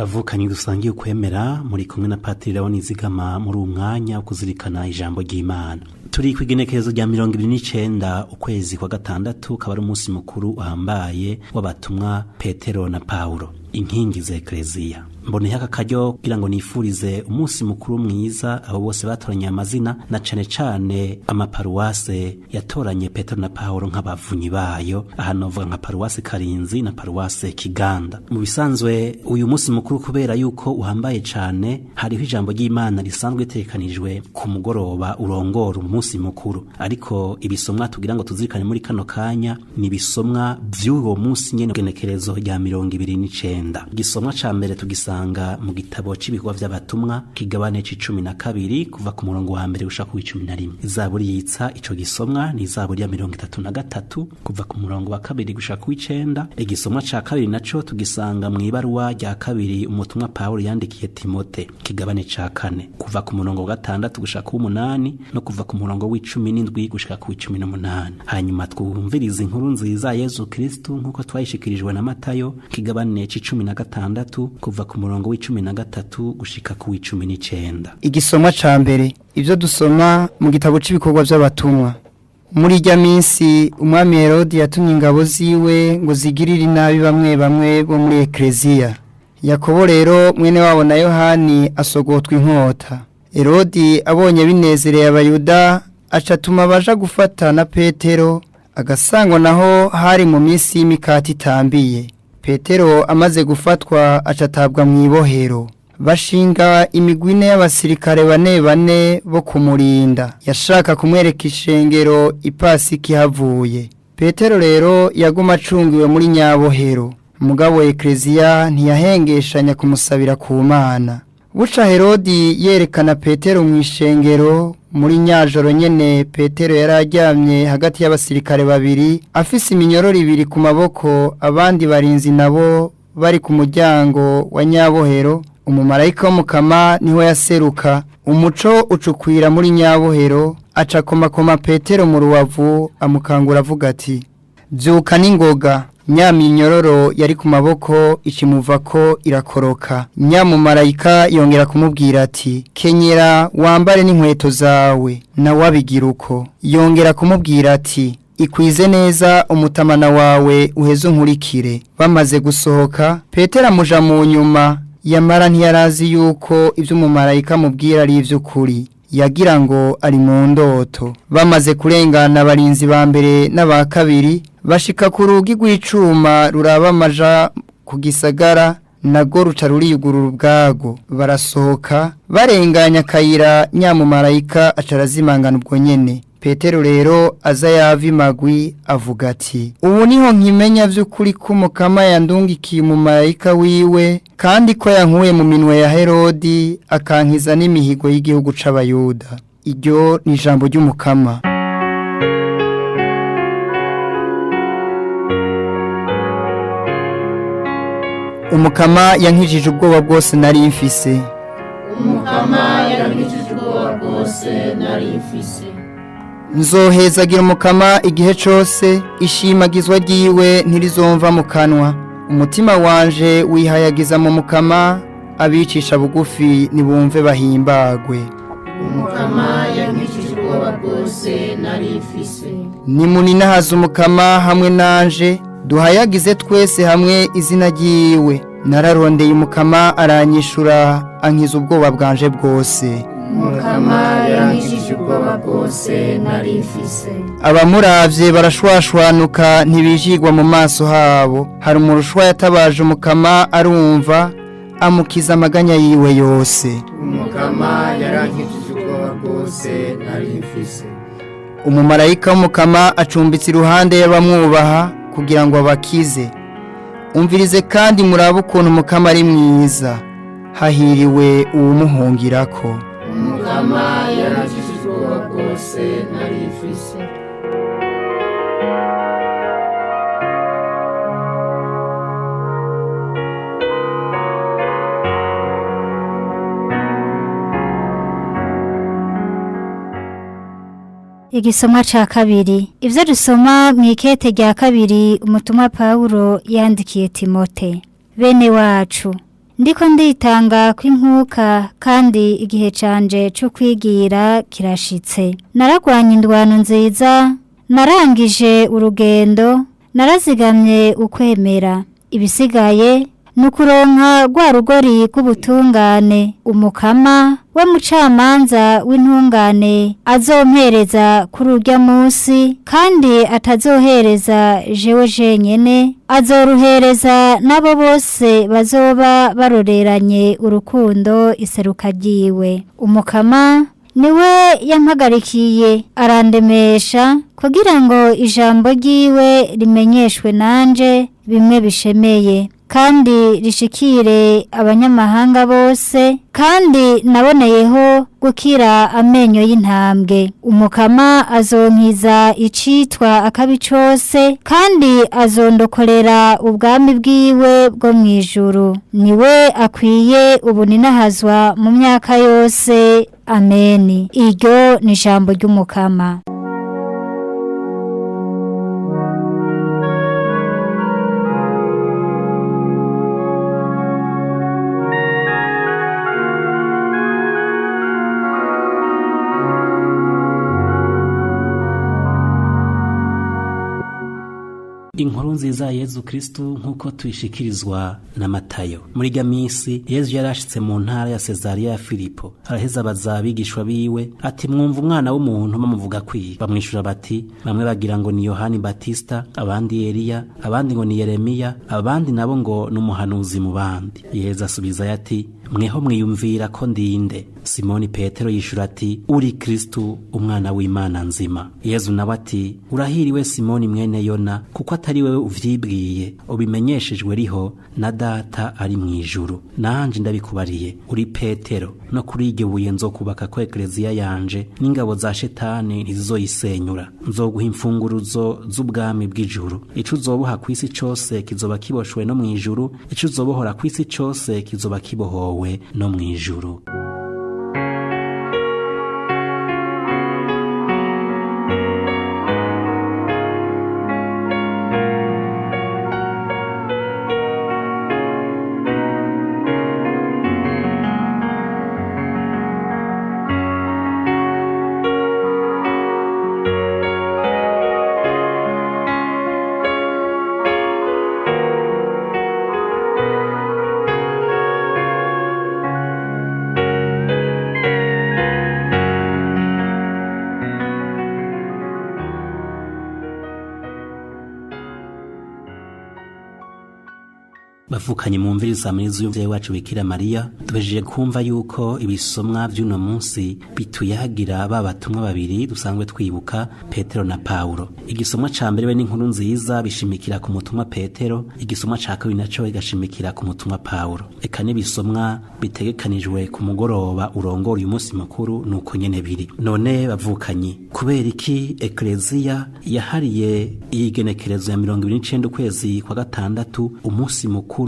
Bavukanye dusangiye ukwemera, muri kumwe na Patiri Leon Nizigama muri uwu mwanya wo kuzirikana ijambo ry'Imana. Turi kw'igenekerezo rya 29 ukwezi kwa gatandatu, kaba ari umunsi mukuru uhambaye w'abatumwa Petero na Paulo, inkingi za Ekleziya. Mboneye aka karyo kugira ngo nifurize umunsi mukuru mwiza abo bose batoranye amazina, na cane cane amaparuwase yatoranye Petero na Paulo nk'abavunyi bayo. Aha novuga nka paruwase Karinzi na paruwase Kiganda. Mu bisanzwe uyu munsi mukuru, kubera yuko uhambaye cane, hariho ijambo ry'Imana risanzwe ritegekanijwe ku mugoroba urongora umunsi mukuru, ariko ibisomwa tugira ngo tuzirikane muri kano kanya ni ibisomwa vy'uwo munsi nyene, genekerezo rya 29. Igisomwa ca mbere tugisanga mu gitabo c'ibikorwa vy'abatumwa, kigabane c'icumi na kabiri, kuva ku murongo wa mbere gushika ku w'icumi na rimwe. Izaburi yitsa ico gisomwa ni izaburi ya 33, kuva ku murongo wa kabiri gushika ku w'icenda. Igisomwa ca kabiri naco tugisanga mw'ibaruwa rya kabiri umutumwa Pawulo yandikiye Timote, kigabane ca kane, kuva ku murongo wa gatandatu gushika ku w'umunani, no kuva ku murongo w'icumi n'indwi gushika ku w'icumi n'umunani. Hanyuma twumvirize inkuru nziza Yezu Kristu nk'uko twayishikirijwe na Matayo, kigabane c'icumi na gatandatu, kuva ku murongo w'icumi na gatatu gushika ku w'icumi n'icenda. Igisomwa ca mbere, ibyo dusoma mu gitabo cy'ibikorwa by'abatumwa. Muri irya minsi umwami Herodi yatumye ingabo ziwe ngo zigirire inabi bamwe bamwe bo muri Ekleziya. Yakobo rero mwene wabo na Yohani asogotwa inkota. Herodi abonye binezereye abayuda, aca atuma abaja gufata na Petero, agasangwa naho hari mu minsi y'imikate itambiye. Petero amaze gufatwa aca atabwa mu ibohero. Bashinga imigwi ine y'abasirikare bane bane bo kumurinda. Yashaka kumwereka ishengero ipasika ihavuye. Petero rero yaguma acungiwe muri nyabohero. Mugabo Ekleziya ntiyahengeshanya kumusabira ku Mana. Buca Herodi yerekana Petero mu ishengero. Muri nyajoro nyene Petero yari aryamye hagati y'abasirikare babiri, afise iminyororo ibiri ku maboko, abandi barinzi nabo bari ku muryango wa nyabohero. Umumarayika w'Umukama niho yaseruka, umuco ucukwira muri nyabohero, aca akomakoma Petero mu rubavu, amukangura avuga ati: "Byuka n'ingoga." Nyaminyororo yari ku maboko ikimuvako irakoroka. Nyamumarayika yongera kumubwira ati: "Kenyera wambare n'inkweto zawe." Nawe abigira uko. Yongera kumubwira ati: "Ikwize neza umutamana wawe uheze unkurikire." Bamaze gusohoka, Petero amuja mu nyuma, yamara ntiyarazi yuko ibyo umumarayika amubwira ari iby'ukuri, yagira ngo ari mu ndoto. Bamaze kurengana abarinzi ba mbere n'aba kabiri, bashika ku rugi rw'icuma ruraba amaja ku gisagara, nago ruca ruriyugurura ubwago, barasohoka barenganya akayira. Nyamumarayika aca arazimangana ubwo nyene. Petero rero aza yava imagwi avuga ati: "Ubu niho nkimenya vy'ukuri ko Umukama yandungikiye umumarayika wiwe, kandi ko yankuye mu minwe ya Herodi, akankiza n'imihigo y'igihugu c'Abayuda." Iryo ni ijambo ry'Umukama. Umukama yankijije ubwoba bwose nari mfise. Umukama yankijije ubwoba bwose nari mfise. Nzohezagira Umukama igihe cose, ishimagizwa ryiwe ntirizomva mu kanwa. Umutima wanje wihayagiza mu Mukama, abicisha bugufi nibumve bahimbagwe. Umukama yankijije ubwoba bwose nari mfise. Nimuninahaze Umukama hamwe nanje, duhayagize twese hamwe izina ryiwe. Nararondeye Umukama aranyishura, ankiza ubwoba bwanje bwose. Umukama yankijije ubwoba bwose nari mfise. Abamuravye barashwashwanuka, ntibijigwa mu maso habo. Hari umurushwa yatabaje Umukama arumva, amukiza amaganya yiwe yose. Umukama yarankijije ubwoba bwose nari mfise. Umumarayika w'Umukama acumbitse iruhande y'abamwubaha kugira ngo abakize. Umvirize kandi murabe ukuntu Umukama ari mwiza, hahiriwe uwumuhungirako. Umukama yarankijije ubwoba bwose nari mfise. Igisomwa ca kabiri, ivyo dusoma mu ikete rya kabiri umutumwa Pawulo yandikiye Timote. Bene wacu, Ndiko nditanga kw'inkuka kandi igihe canje cyo kwigira kirashitse. Naragwanye indwano nziza, narangije urugendo, narazigamye ukwemera. Ibisigaye ni ukuronka rwa rugori rw'ubutungane. Umukama we mucamanza w'intungane azompereza kuri urya munsi, kandi atazohereza jewe jenyene, azoruhereza n'abo bose bazoba baroreranye urukundo iseruka ryiwe. Umukama niwe yampagarikiye arandemesha, kugira ngo ijambo ryiwe rimenyeshwe nanje bimwe bishemeye, kandi rishikire abanyamahanga bose, kandi naboneyeho gukira amenyo y'intambwe. Umukama azonkiza icitwa akabi cose, kandi azondokorera ubwami bwiwe bwo mu ijuru. Niwe akwiye ubuninahazwa mu myaka yose. Ameni. Iryo ni ijambo ry'Umukama. Inkuru nziza ya Yezu Kristu nkuko tuyishikirizwa na Matayo. Muri rya minsi Yezu yarashitse mu ntara ya Sezariya ya Filipo, araheza abaza abigishwa biwe ati: mwumva umwana w'umuntu bamuvuga kwiye? Bamwishura bati: bamwe bagira ngo ni Yohani Batista, abandi Eliya, abandi ngo ni Yeremiya, abandi nabo ngo ni umuhanuzi mu bandi. Yezu asubiza ati: mweho mwiyumvira ko ndinde? Simoni Petero yishura ati: uri Kristu, umwana w'Imana nzima. Yezu nawe ati: urahiriwe Simoni mwene Yona, kuko atari wewe uvyibwiye, ubimenyeshejwe riho na Data ari mu ijuru. Nanje ndabikubariye, uri Petero, no kuri iryo buye nzokubaka ko ekleziya yanje, n'ingabo za shetani ntizizoyisenyura. Nzoguha imfunguruzo z'ubwami bw'ijuru. Ico uzoboha kw'isi cose kizoba kiboshwe no mu ijuru, ico uzobohora kw'isi cose kizoba kibohowe no mu ijuru. Bavukanye mu mviriza muri z'umuvyeyi wacu Bikira Mariya, duhejeje kumva yuko ibisomwa vy'uno munsi bituyagira ba batumwa babiri dusanzwe twibuka, Petero na Paulo. Igisomwa ca mbere we n'inkuru nziza bishimikira ku mutumwa Petero, igisomwa ca kabiri naco bigashimikira ku mutumwa Paulo. Eka n'ibisomwa bitegekanijwe ku mugoroba urongora uyu munsi mukuru nuko nyene biri. None bavukanye, kubera iki Ekleziya yahariye igenekerezo ya 29 ukwezi kwa gatandatu umunsi mukuru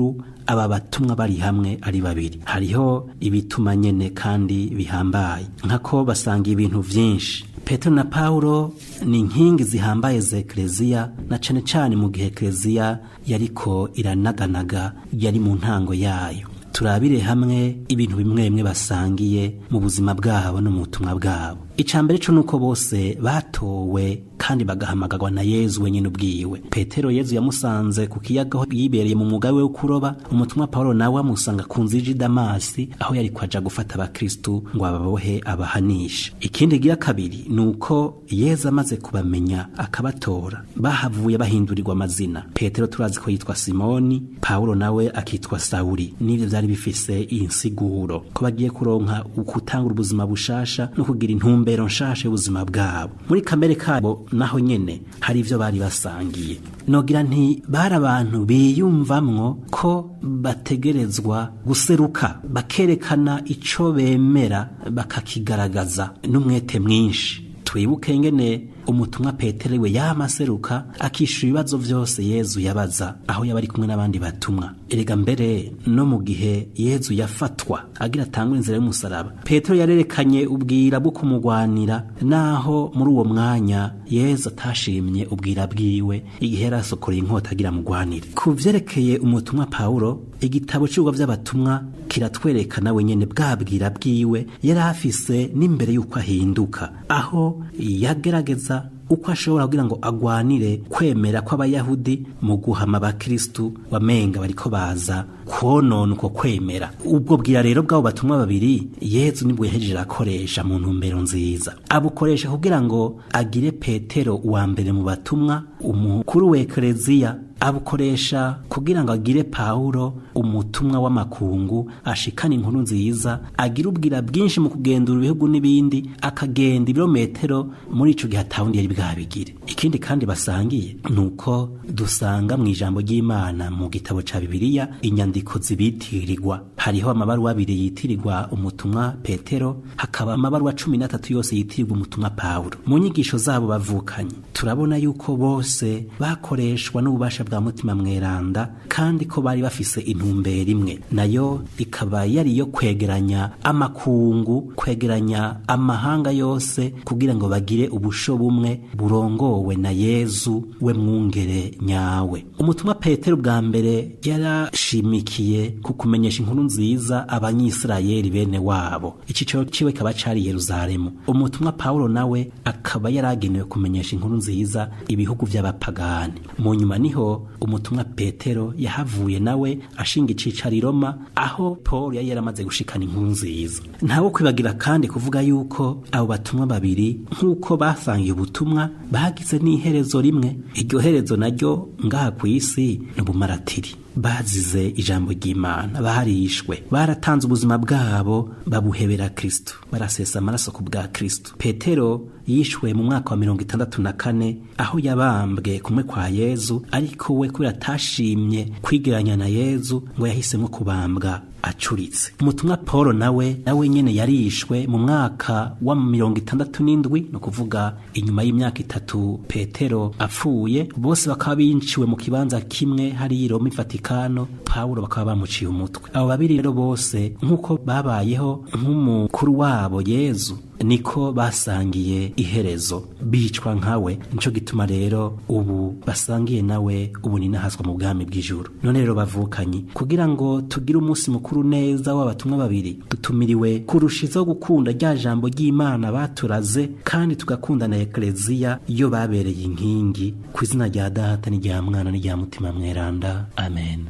aba batumwa bari hamwe ari babiri? Hariho ibituma nyene kandi bihambaye, nkako basanga ibintu vyinshi. Petero na Paulo ni inkingi zihambaye za Ekleziya, na cane cane mu gihe Ekleziya yariko iranaganaga, yari mu ntango yayo. Turabire hamwe ibintu bimwe bimwe basangiye mu buzima bwabo no mu butumwa bwabo. Icambere cyo nuko bose batowe kandi bagahamagarwa na Yezu wenyine ubwiwe. Petero Yezu yamusanze ku kiyaga aho yibereye mu mwuga we wo kuroba, umutumwa Paulo nawe amusanga ku nzu y'i Damasi aho yari kwaja gufata abakristu ngo ababohe abahanishe. Ikindi gira kabiri nuko Yezu amaze kubamenya akabatora, bahavuye bahindurirwa amazina. Petero turazi ko yitwa Simoni, Paulo nawe akitwa Sauli. Nivyo byari bifise insiguro ko bagiye kuronka ukutanga ubuzima bushasha no kugira intumbero nshasha y'ubuzima bwabo. Muri kamere kabo naho nyene hari ivyo bari basangiye. Nogira nti bari abantu biyumvamwo ko bategerezwa guseruka, bakerekana ico bemera, bakakigaragaza n'umwete mwinshi. Twibuke ngene Umutumwa Petero we yamaseruka akishura ibibazo vyose Yezu yabaza aho yaba ari kumwe n'abandi batumwa. Erega mbere no mu gihe Yezu yafatwa agira atangure inzira y'umusaraba, Petero yarerekanye ubwira bwo kumugwanira, naho muri uwo mwanya Yezu atashimye ubwira bwiwe igihe yarasokoreye inkota agira mugwanire. Ku vyerekeye umutumwa Paulo, igitabo c'ibigwa vy'abatumwa kiratwereka nawe nyene bwabwira bwiwe yari afise n'imbere y'uko ahinduka, aho yagerageza uko ashobora kugira ngo agwanire kwemera kw'abayahudi mu guhama abakristu wamenga bariko baza kwonona uko kwemera. Ubwo bwira rero bw'abo batumwa babiri Yezu nibwo yahejeje akoresha mu ntumbero nziza, abukoresha kugira ngo agire Petero uwa mbere mu batumwa, umukuru w'ekleziya, abukoresha kugira ngo agire Paulo umutumwa w'amakungu ashikana inkuru nziza, agira ubwira bwinshi mu kugendura ibihugu n'ibindi, akagenda ibirometero muri ico gihe atawundi yari bwabigire. Ikindi kandi basangiye nuko dusanga mu ijambo ry'Imana mu gitabo ca Bibiliya inyandiko zibitirirwa. Hariho amabaruwa abiri yitirirwa umutumwa Petero, hakaba amabaruwa 13 yose yitirirwa umutumwa Paulo. Mu nyigisho zabo bavukanye turabona yuko bose bakoreshwa n'ububasha bwa Mutima Mweranda, kandi ko bari bafise intumbero imwe, nayo ikaba yari yo kwegeranya amakungu, kwegeranya amahanga yose kugira ngo bagire ubusho bumwe burongowe na Yezu we mwungere nyawe. Umutumwa Petero bwa mbere yarashimikiye ku kumenyesha inkuru nziza abanyisirayeli bene wabo, icicaro ciwe kaba cari Yerusalemu. Umutumwa Paulo nawe akaba yaragenewe kumenyesha inkuru nziza ibihugu vy'abapagani. Mu nyuma niho umutumwa Petero yahavuye nawe ashinga icicaro i Roma, aho Paul yari yaramaze gushikana inkuru nziza. Ntawo kwibagira kandi kuvuga yuko abo batumwa babiri nk'uko basangiye ubutumwa bagize n'iherezo rimwe. Iryo herezo naryo ngaha kw'isi ni ubumaratiri. Bazize ijambo ry'Imana, barishwe, baratanze ubuzima bwabo babuhebera Kristo, barasesa amaraso ku bwa Kristo. Petero yishwe mu mwaka wa 64 aho yabambwe kumwe kwa Yezu, ariko we kubera atashimye kwigeranya na Yezu ngo yahisemo kubambwa acuritse. Umutumwa Paul nawe nyene yarishwe mu mwaka wa 67, no kuvuga inyuma y'imyaka 3 Petero apfuye. Bose bakaba binciwe mu kibanza kimwe hari i Roma Vatikano, Paulo bakaba bamuciye umutwe. Abo babiri rero bose nkuko babayeho nk'umukuru wabo Yezu, niko basangiye iherezo, bicwa nkawe. Nico gituma rero ubu basangiye nawe ubu ninahazwa mu bwami bw'ijuru. None rero bavukanyi, kugira ngo tugire umunsi mukuru neza w'abatumwa babiri, dutumiriwe kurushizaho gukunda rya jambo ry'Imana baturaze, kandi tugakunda na ekleziya iyo babereye inkingi. Ku izina rya Data n'irya Mwana n'irya Mutima Mweranda, amen.